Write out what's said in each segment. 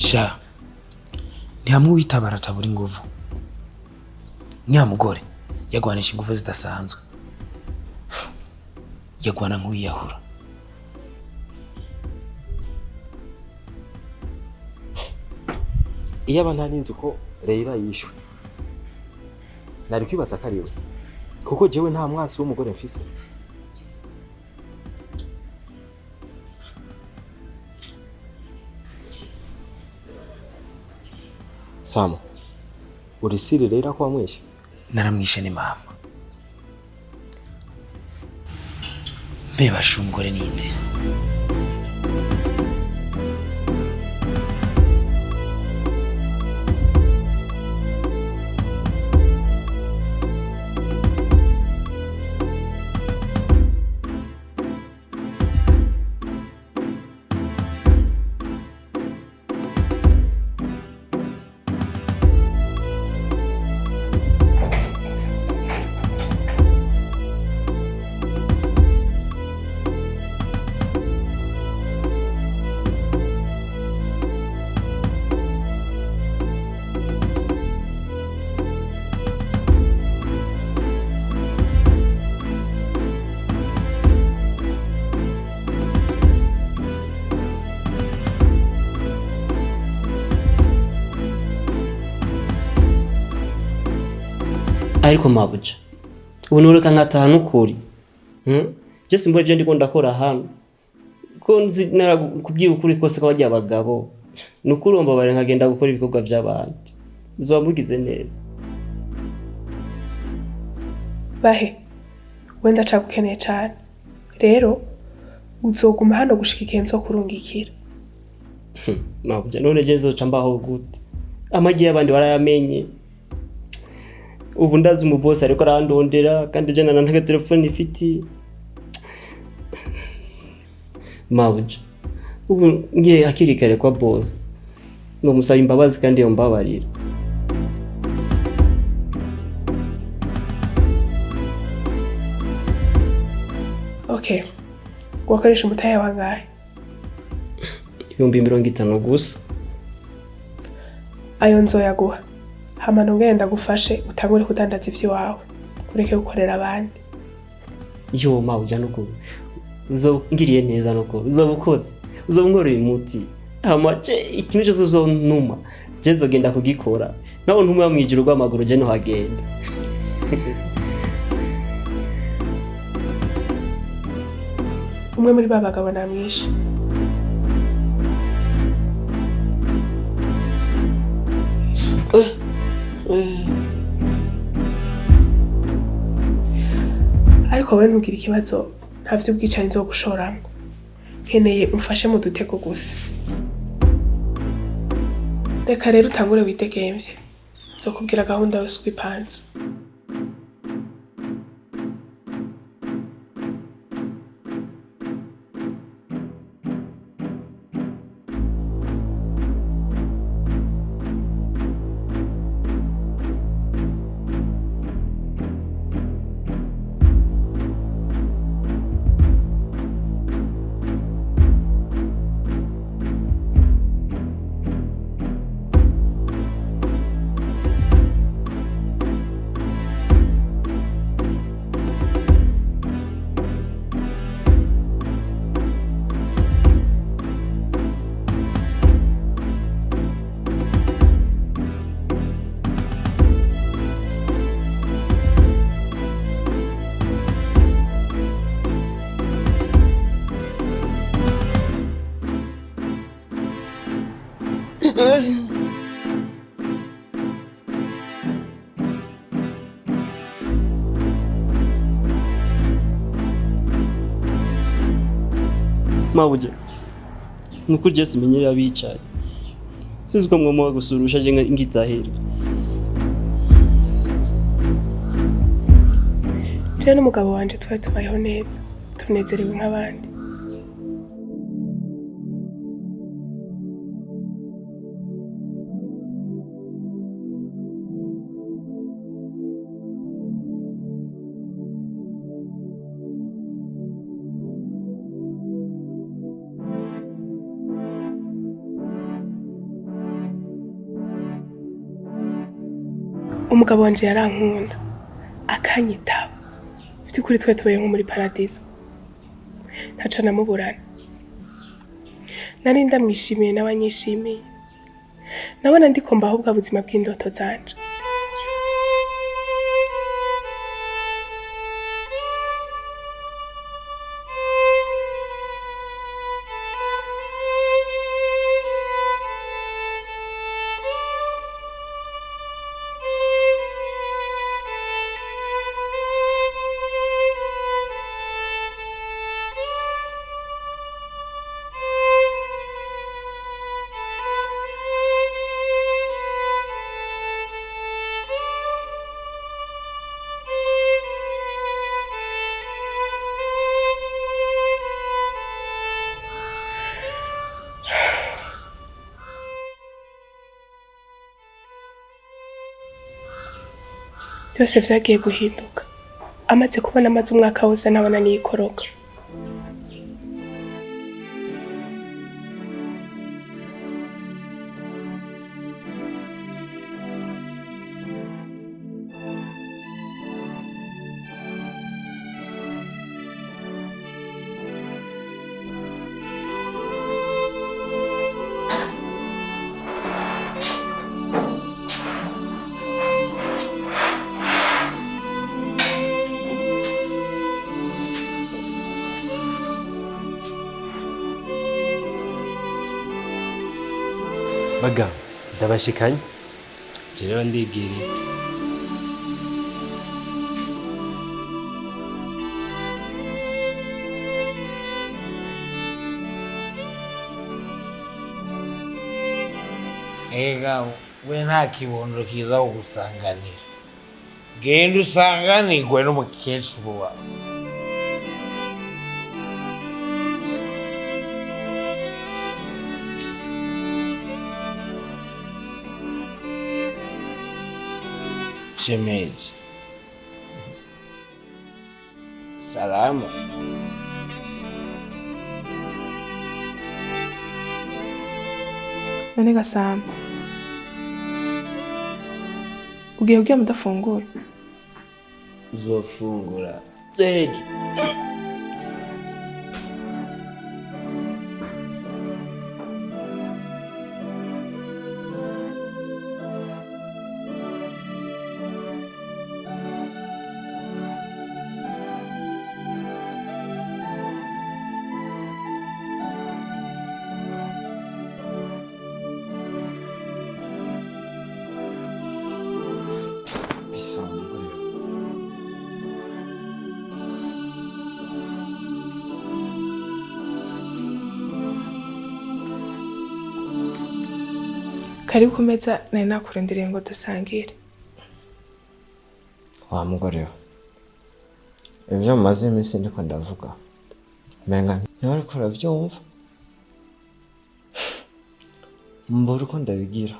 Sha, ni hamwe witabara atabura inguvu. Nyamugore yagwanisha inguvu zidasanzwe, yagwana nk'uwiyahura. Iyo aba ntarinzi ko Leila yishwe, nari kwibaza ko ari we, kuko jewe nta mwasi w'umugore mfise. Samu, urisiri Leila ko wamwishe? Naramwishe ni mama. Mbebasha umugore ninde? Ariko mabuja, ubu nureka nkataha n'ukuri. Je simbona ivyo ndiko ndakora hano, ko nzi narakubwiye ukuri kose ko barya abagabo. Nukuri umbabare nkagenda gukora ibikorwa vy'abandi, uzoba mugize neza. Bahe, wenda acagukeneye cane, rero uzoguma hano gushika igihe nzokurungikira. Mabuja, none je nzoca mbaho gute? Amagi y'abandi barayamenye. Ubu ndazi umubosi ariko arandondera, kandi je nana nta telefone ifiti. Mabuja, ubu ngiye hakiri kare kwa boss, nomusaba imbabazi kandi yombabarira. Okay, wakoresha umutahe wangahe? 50,000 gusa. Ayo nzoyaguha, hama nongere ndagufashe utangure kudandaza ivy'iwawe, ureke gukorera abandi. Yo mabuja, nukuri uzongiriye neza, nukuri uzoba ukoze, uzoba unkoreye umuti. Hama je ikintu cyose uzontuma je nzogenda kugikora, naho ntuma mwijuru rw'amaguru je ntuhagenda. Umwe muri ba bagabo namwishe. Ariko wowe ntugire ikibazo, nta vy'ubwicanyi nzogushoramwo. Nkeneye umfashe mu dutego gusa. Reka rero utangure widegemvye, nzokubwira gahunda yose uko ipanze. Mabuja, nukuri je simenyera abicaye, sinzi ko mwomuha gusurusha je ngitahira. Jewe n'umugabo wanje twari tubayeho neza, tunezerewe nk'abandi. Umugabo wanje yarankunda akanyitaba, vy'ukuri twe tubaye nko muri paradizo, ntaco namuburana. Nari ndamwishimiye n'abanyishimiye, nabona ndiko mbaho bwa buzima bw'indoto zanje. Byose vyagiye guhinduka amaze kubona amaze umwaka wose ntabona niyikoroka. Bagabo, ndabashikanye. Jewe ndigiriye. Ega we nta kibondo kiza kugusanganira, genda usanganirwe n'umukecuru wawe. Shemeji, salama. None Gasama, ugiye kuryama udafungura? Uzofungura ejo. Bisa umugore. Karibu ku meza, nari nakurindiriye ngo dusangire. Wa mugore we, ibyo mumaze iminsi ndiko ndavuga umenga ntiwariko uravyumva, mbura uko ndabigira,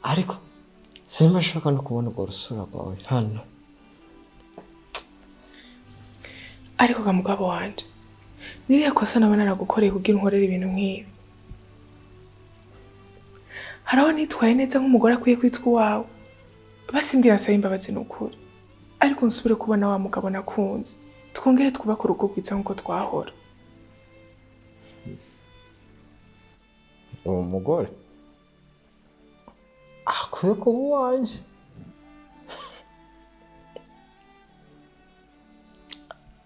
ariko simba nshaka no kubona urwo rusura rwawe hano. Ariko ga mugabo wanje, niriya kosa naba naragukoreye kugira unkorere ibintu nk'ibi? Hari aho nitwaye neza nk'umugore akwiye kwitwa uwawe? Basimbwira nsaba imbabazi ni ukuri, ariko nsubire kubona wa mugabo nakunze, twongere twubake urugo rwiza nk'uko twahora. Uwo mugore akwiye kuba uwanje.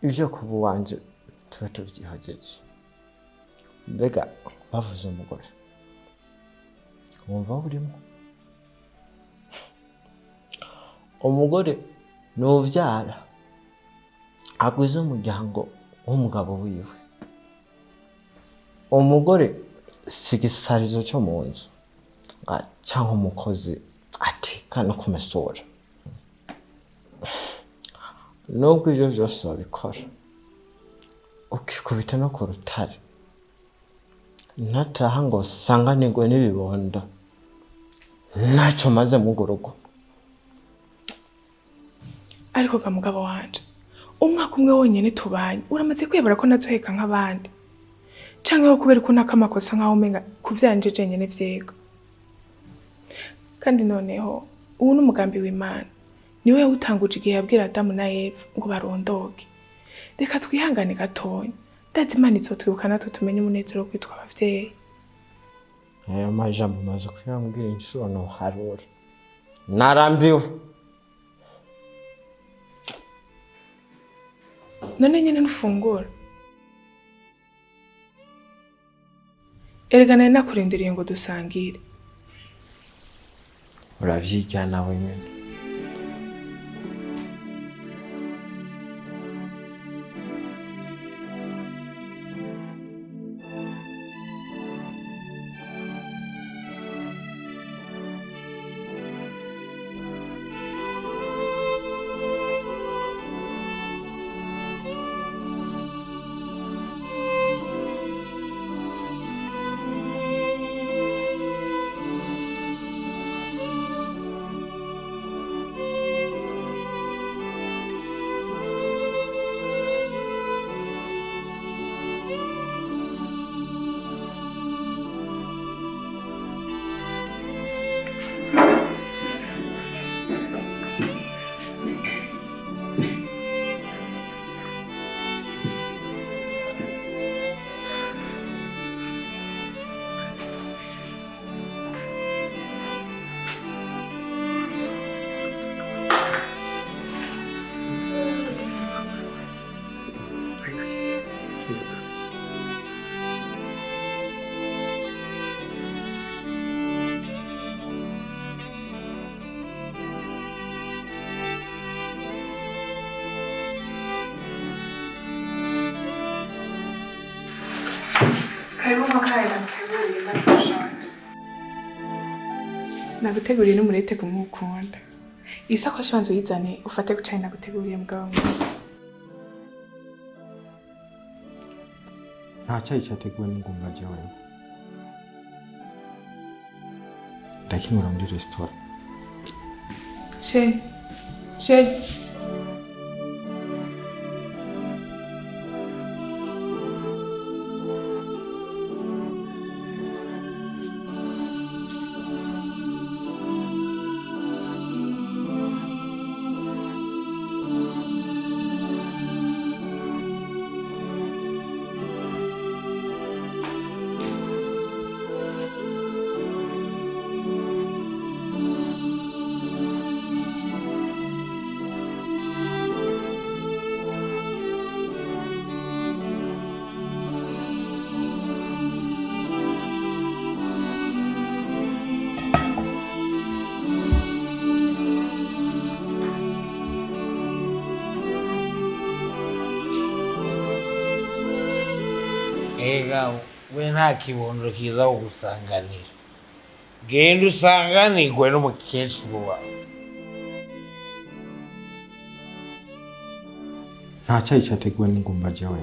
Ibyo kuba uwanje tuba tubyihogeje. Mbega bavuze umugore wumva burimo? Umugore ni uvyara agwiza umuryango w'umugabo wiwe. Umugore si igisarizo cyo mu nzu cyangwa umukozi ateka no kumesura. Nubwo ibyo byose babikora, ukikubita no ku rutare, ntataha ngo usanganirwe n'ibibondo, ntacyo maze muri urwo rugo. Ariko ga mugabo wanje, umwaka umwe wonyene tubanye, uramaze kwiyebura ko nazoheka nk'abandi? Canke ho kubera ko naka amakosa nkaho umenga kuvyanje jenyene vyega? Kandi noneho Ubu ni umugambi w'Imana. Niwe yawutanguje igihe yabwira Adamu na Eva ngo barondoke. Reka twihangane gatonya. Ndazi Imana izotwibuka natwe tumenye umunezero wo kwitwa abavyeyi. Aya majambo maze kuyambwira inshuro ntuharura. Narambiwe. None nyene ntufungura. Erega nari nakurindiriye ngo dusangire. Uravyirya nawe nyene. Karibu makaye naguteguriye maze ushonje. Naguteguriye n'umurete kumukunda. Isakoshi banza uyizane ufate ku cayi naguteguriye mugabo mwiza. Nta cyayi cyateguwe n'ingumba jewe. Ndakinywera muri resitora. Sheri, sheri. Ega we nta kibondo kiza kugusanganira. Genda usanganirwe n'umukecuru wawe. Nta cyayi cyateguwe n'ingumba jewe.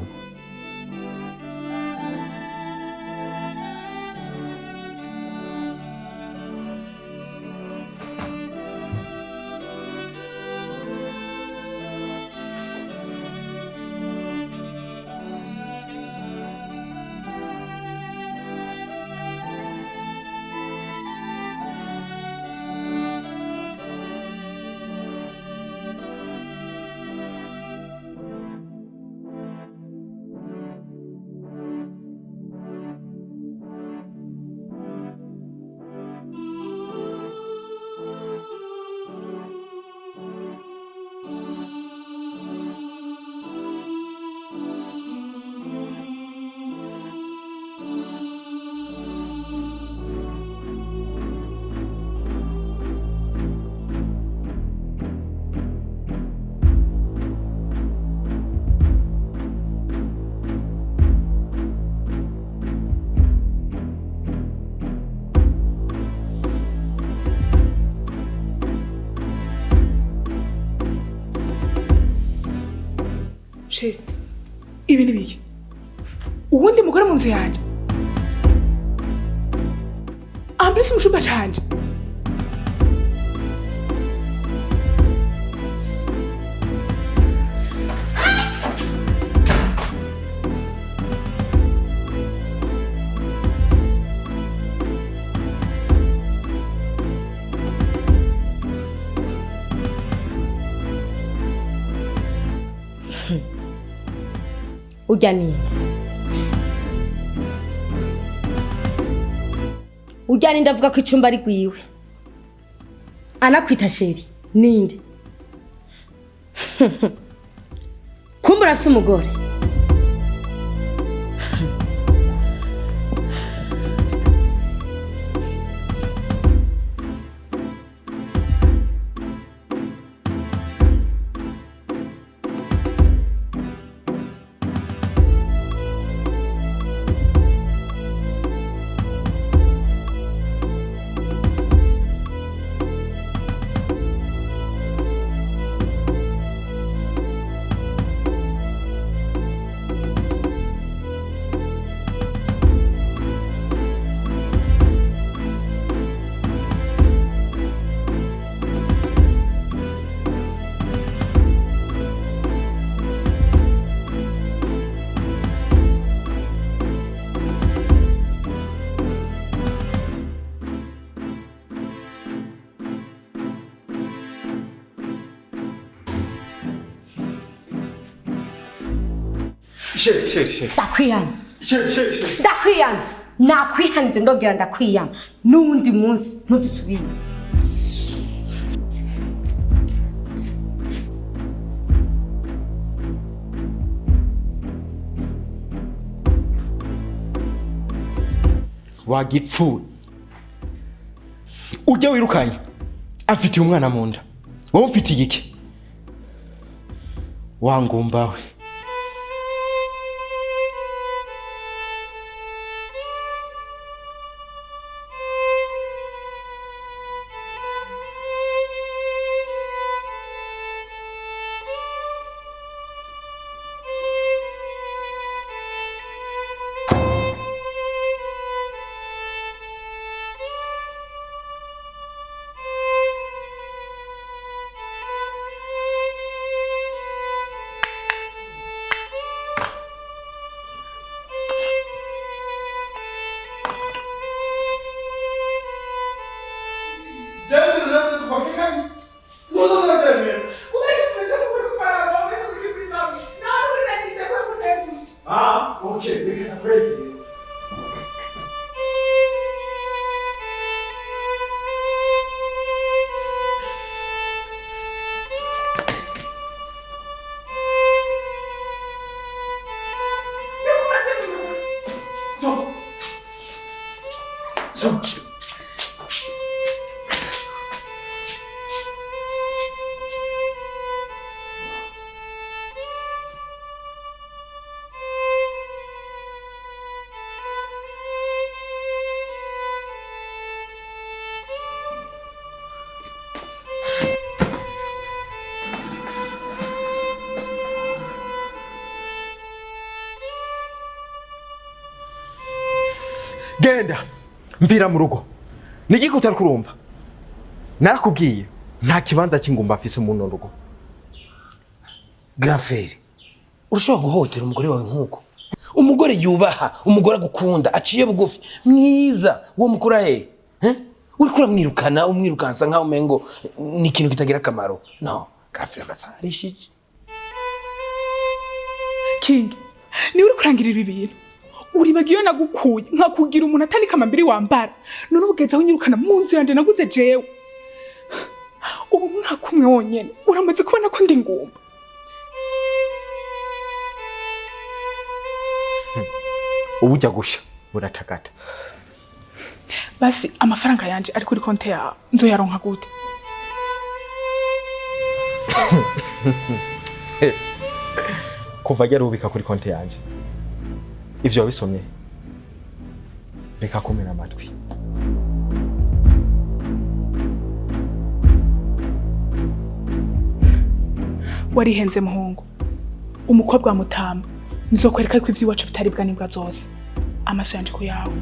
Sheri, ibi ni biki? Uwundi mugore mu nzu yanje? Ambese mu cumba canje? Urya ninde? Urya ninde avuga ko icumba ari gwiwe? Anakwita chéri ninde? Kumbura afise umugore. Chéri, chéri, chéri. Ndakwiyama. Chéri, chéri, chéri. Ndakwiyama. Nakwihanije ndongera ndakwiyama. N'uwundi munsi ntudusubire. Wagipfuye. Ujya wirukanye. Amfitiye umwana mu nda. Wowe umfitiye iki? Wangumbawe. Genda mvira mu rugo. Nigiko utari kurumva. Narakubwiye nta kibanza cy'ingumba afise mu rugo. Grand frère, urashobora guhotera umugore wawe nkuko? Umugore yubaha, umugore agukunda, aciye bugufi, mwiza, uwo mukura he? Uriko uramwirukana, umwirukansa nkaho umengo ni ikintu kitagira akamaro. No, grand frère arasarishije. King, ni uri kurangirira ibi bintu. Uribagiyo nagukuye nkakugira umuntu atandika amambiri wambara none ubugeza aho unyirukana mu nzu yanje naguze jewe. Ubu mwaka umwe wonyene uramaze kubona ko ndi ngumba. Ubujya gusha buratakata. Basi amafaranga yanje ari kuri konte yawe nzoyaronka gute? Kuva yarubika kuri konte yanje. Ivyo wabisomye bikakumena amatwi. Warihenze muhungu, umukobwa wa Mutamba nzokwereka ko ivy'iwacu bitaribwa n'imbwa zose. Amaso yanje ku yawe.